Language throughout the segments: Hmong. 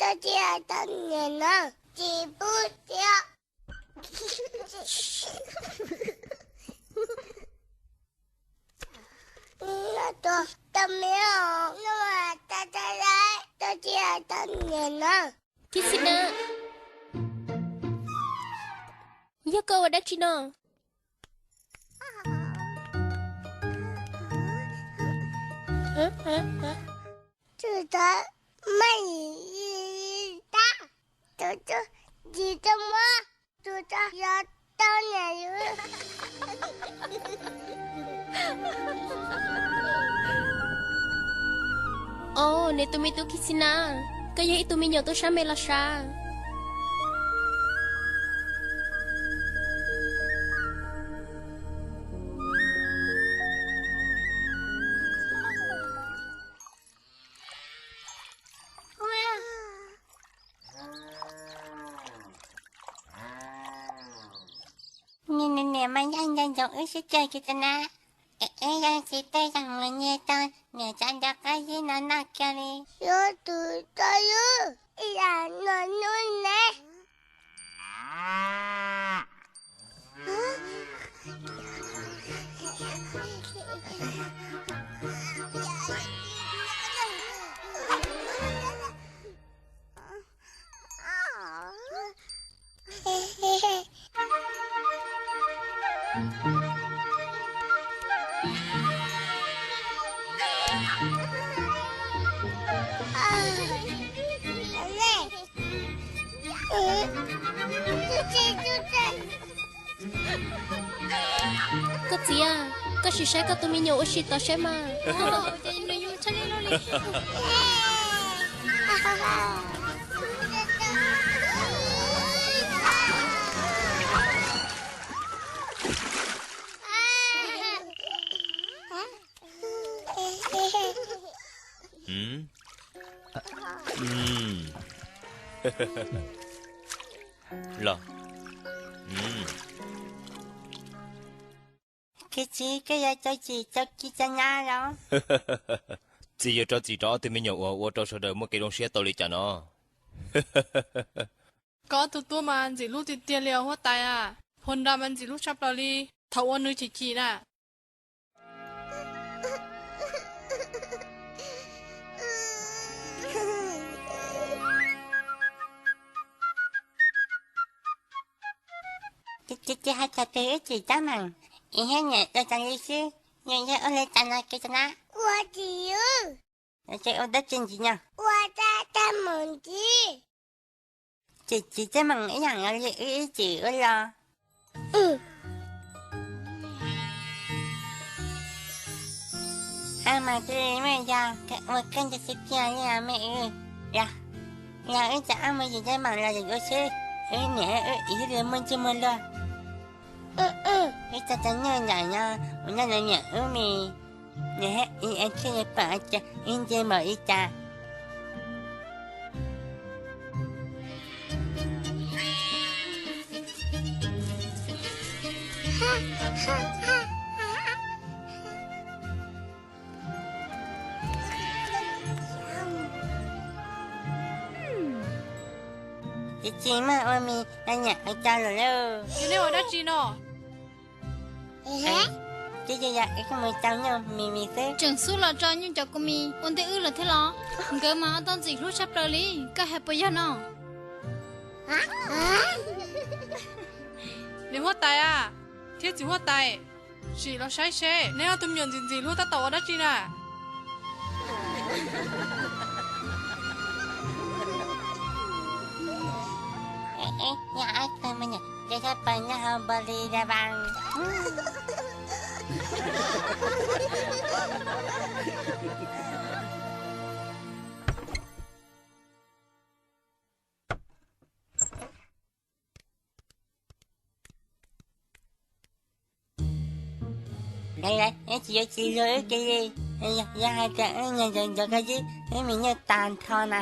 Tau tsis tau niam no, tsis pub tsis. Tau me, tau tsis tau niam no. Khib Xi Na, yog koj ua dab tsi no? Tus tod maj tab, tus tod tsis tau muab, tus tod yog tau niam. Os, nws tus me tub Khib Xi Na, koj yog ib tug me nyuam tub sab me los sav? Niam, niam mas yog nco ntsoov wb sib ceg kiag tau na. Es wb yeej tsis tej zaum mus nyiag tau niam tsav ncaws qab zib no noj kiag li. Yuav tus tau yus ib yam no nub ne. Koj txiv, koj sim saib koj tus me nyuam ua si tod saib mas. Los, Khib Xi, koj yuav rau txim rau kiv txav nyab los? Txiv yuav rau txim rau ob tug me nyuam uas ua rau sawv daws muaj kev zoo siab tau li cas no. Koj ob tug tub mas ntxim hlub tiag tiag li os huab tais a. Phua Nra mas ntxim hlub tshaj plaws li thaum ua nws chim chim na. Ces hais txog twg wb tsis tab meeg, es thiab niam ua cas li xwb, niam yog ua li cas no kiv txav nyab? Ua tsis, ces ua dab tsi ntxiv no? Ua dab tag mus ntxiv. Ces tsis tab meeg ib yam li wb ib txwm ua los. Ab mas thiaj li muaj yog ua koj ntag xwb tiag li me wb. Yog, yog wb tsis ab mus yim tab meeg los yus ua xwb, wb niam wb txiv thiaj li muaj ntsej muag luag. Wb txog tau nyuaj nraim no, ua nyob ntawd niam wb mis, niam thiaj li pom tias wb nce npaum li cas. Tsis tsis muaj ua mis, niam ua cas lawm lauj? Yog nej ua dab tsi no? Ces yog yog wb mus coj nyuj mis mis xwb. Tseem xub los tso nyuj cov kua mis ua ntej wb lawm thiab los? Nkawd mas ua tau ntxim hlub tshaj plaws li, koj hais puas yog no? Niam huab tais a, thiab txiv huab tais, sim los saib seb neb ob tug me nyuam ntxim ntxim hlub tab tom ua dab tsi na. Yog ob tug me nyuam nce thaj plaws nyob hauv npaus li da vas. Tsis yuav tsis luag wb kiag li, yog hais tias wb nyiag ncuav koj zib, wb me nyuj tag nrho na.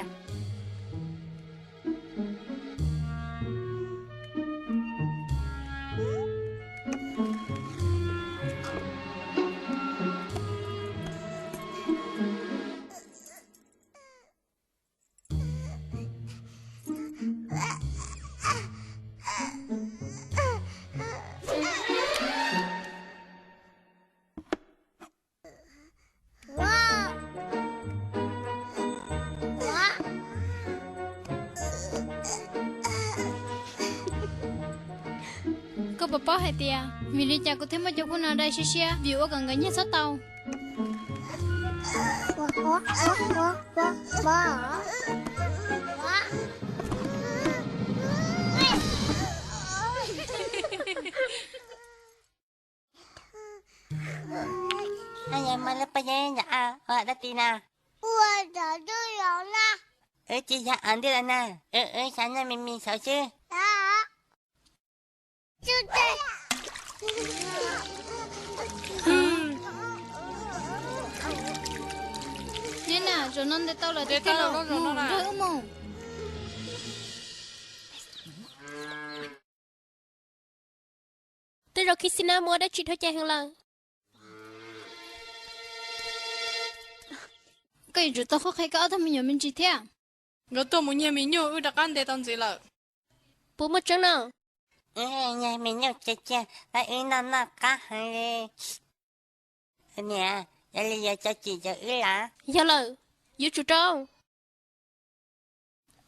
Koj puas paub hais tias vim li cas kuv thiaj muab cov kua no dai siab siab? Vim ua kom nkawd nyiag txhob tau. Yog muaj lub pob zeb ntawm ua dab tsi na? Wb tsis yog ntij los na, wb xav noj me me saud xwb. Neb na, zaum no ntes tau lawm, nrog wb mus. Tej zaum Khixina mus ua dab tsi dhau cai heev lawm. Koj yuav tsum tau qhuab qhia koj ob tug me nyuam me ntsis thiab. Nkawd tuaj mus nyiag me nyuj, wb rov qab ntes tau ntxiv lawm. Puas muaj tseeb no? Nyiag me nyuj cia cia, wb noj noj qab heev li. Niam, yog li yuav tso cim rau wb los? Yog lawm, yuav tsum rau.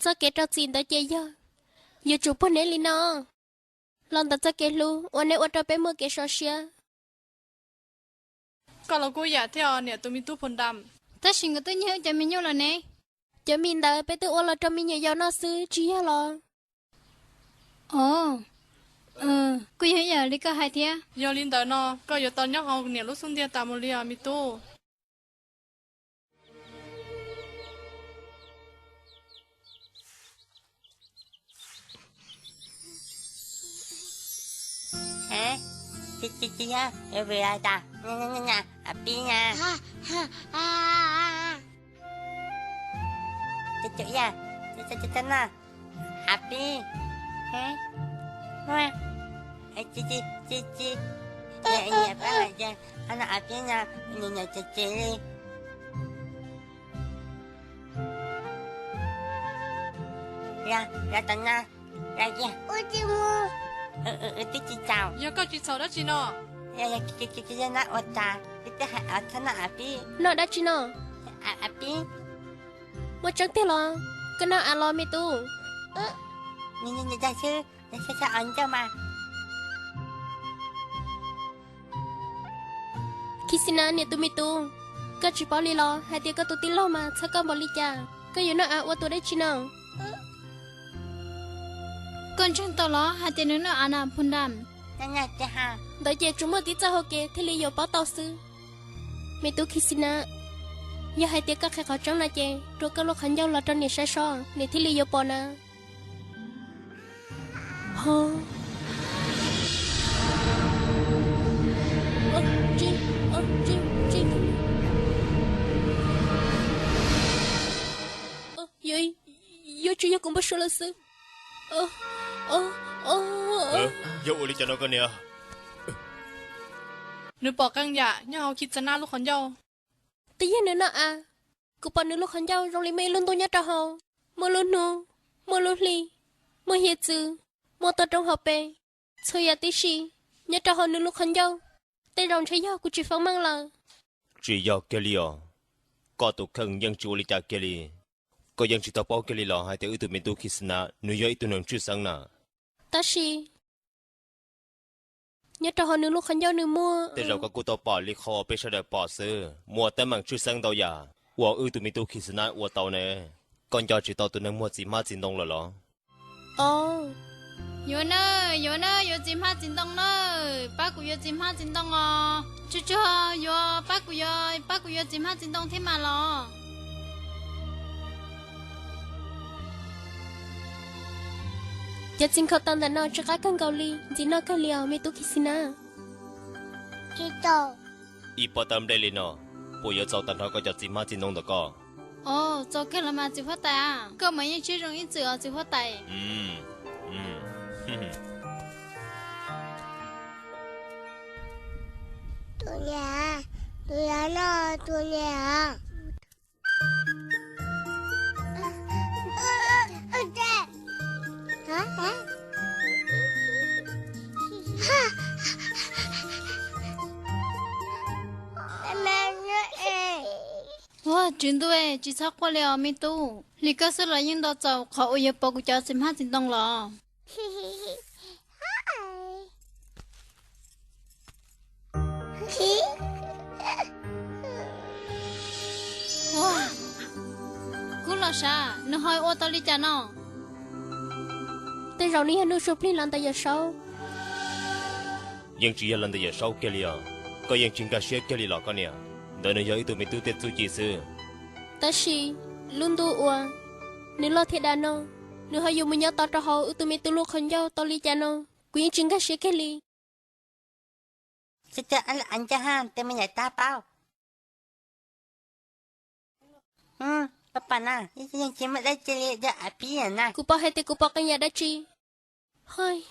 Txoj kev rau txim ntawd ces yog yuav tsum puag neb li no. Los ntawm txoj kev hlub uas neb ua rau peb muaj kev sov siab. Koj los kuj yam thiab os niam tus me tub Phoo Dam. Tab sis nkawd twb nyiag wb cov me nyuj lawm ne. Cov mis ntawd peb twb ua los rau me nyuam yaus noj xwb tsis yog los? Ov, kuj yog ib yam li koj hais thiab. Yog li ntawd no koj yuav tau nyob hauv niam lub xub ntiag tas mus li os me tub. Pib na, a pib, tsis tsis, niam pab lawm ces qhov no a pib no nyiam nyiam tsis tsis li. Los, los tom no, los kiag. Wb twb tsis txaus. Yog koj tsis txhaum dab tsi no? Yog, yog, yog noj ua cas, wb twb hais txhob noj a pib. Noj dab tsi no? A pib. Muaj tseeb tiag los? Koj noj av los me tub? Yog xwb, xav xav ua ncauj mas. Khixina niam tus me tub, koj tsis paub li los hais tias koj tus tij laug mas txhawj koj npaum li cas? Koj yuav noj av ua tus dab tsi no? Koj ntseeg tau los hais tias nws noj av na Phoo Dam? Ntawd ces tsuas muaj tib txoj hau kev thiaj li yuav paub tau xwb. Me tub Khixina, yog hais tias koj qhia qhov tseeb no ces rua koj lub qhov ncauj los rau niam saib seb niam thiaj li yuav pom na. Yuav tsum yog kuv npau suav lawm xwb. Yog ua li cas no koj niam? Nws pom qee yam nyob hauv Khixina lub qhov ncauj. Twb yog nws noj av, kuv pom nws lub qhov ncauj zoo li muaj ib lub ntuj nyob rau hauv, muaj lub hnub, muaj lub hli, muaj hiav txwv, muaj toj roob hauv pes, txhua yam tib si nyob rau hauv nws lub qhov ncauj. Tej zaum ntshe yog kuv tsis foob meej lawm. Tsis yog kiag li os, koj tus kheej yeej tsis ua li cas kiag li. Koj yeej tsis tau paub kiag li los hais tias wb tus me tub Khixina nws yog ib tug neeg tshwj xeeb na. Tab sis nyob rau hauv nws lub qhov ncauj nws muaj. Tej zaum koj kuj tau pom li qhov uas peb sawv daws pom xwb, muaj teeb meem tshwj xeeb ntau yam uas wb tus me tub Khixina ua tau ne. Koj nco tsis tau tus neeg muag txiv hmab txiv ntoo lawm los? Ov, yuav na, yuav na, yuav txiv hmab txiv ntoo na, pab kuv yuav txiv hmab txiv ntoo os. Tsuag tsuag yuav pab kuv, pab kuv yuav txiv hmab txiv ntoo thiab mas los. Cov txiv nkhaus taws ntawm no tsw qab kawg nkaus li, ntxim noj kawg li os me tub Khixina. Tsis tau. Ib pob tawb nplej li no, puas yuav txaus tag nrho koj cov txiv hmab txiv ntoo ntawm koj? Os, txaus kiag los mas txiv huab tais a, koj mas yeej siab zoo ib txwm os txiv huab tais. Tus niam, tus niam no, tus niam. Ua, tswv ntuj, tsis txhob quaj li os me tub, li koj xwb los yeej nto txaus qhov uas yuav pov kuv cov txiv hmab txiv ntoo los. Kub los sav, nws ho ua tau li cas no? Tej zaum nws yog Nuj Su Plig los ntawm Yawm Saub. Yeej tsis yog los ntawm Yawm Saub kiag li os, koj yeej tsis nkag siab kiag li los koj niam? Ntawd nws yog wb tus me tub tej txuj ci xwb. Tab sis lub ntuj uas nws loj thiab dav no, nws ho yuav mus nyob tod rau hauv wb tus me tub lub qhov ncauj tau li cas no, kuv yeej tsis nkag siab kiag li. Ncaj ha tej me nyuam tab paub. Pab pas na, yeej tsis muaj dab tsi li, yog av pib na. Kuv paub hais tias kuv pom qee yam dab tsi. Hais,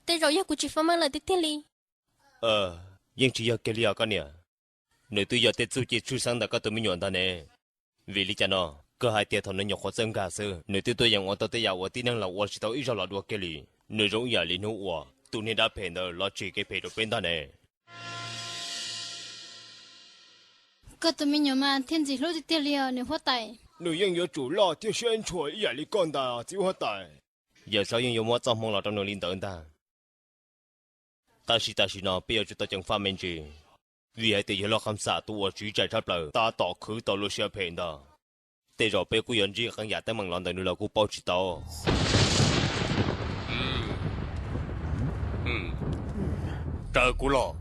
tej zaum yog kuv tsis fab mab lawm tiag tiag li. Yeej tsis yog kiag li os koj niam. Nws twb yog tej txuj ci tshwj xeeb ntawm koj tus me nyuam ntag ne. Vim li cas no? Koj hais tias thaum nws nyuam qhuav txawj nkag xwb, nws twb tuaj yeem ua tau tej yam uas tib neeg los ua tsis tau ib zaug los dua kiag li. Nws zoo ib yam li hnub uas tus niag dab phem ntawd los tsim kev phem rau peb ntag ne. Koj tus me nyuam mas thiaj ntxim hlub tiag tiag li os niam huab tais. Nws yeej yuav tsum loj thiab siab ntshua ib yam li koj ntag txiv huab tais. Yawm Saub yeej yuav muab txoj hmoo los rau nws li ntawd ntag. Tab sis tam sim no peb yuav tsum tau ceev faj me ntsis, vim hais tias yawg Lauj Qham Xam tus uas tsiv tsaim tshaj plaws tab tom khwv tau lub siab phem ntag. Tej zaum peb kuj yuav ntsib qee yam teeb meem los ntawm nws los kuj paub tsis tau. Raws kuv los.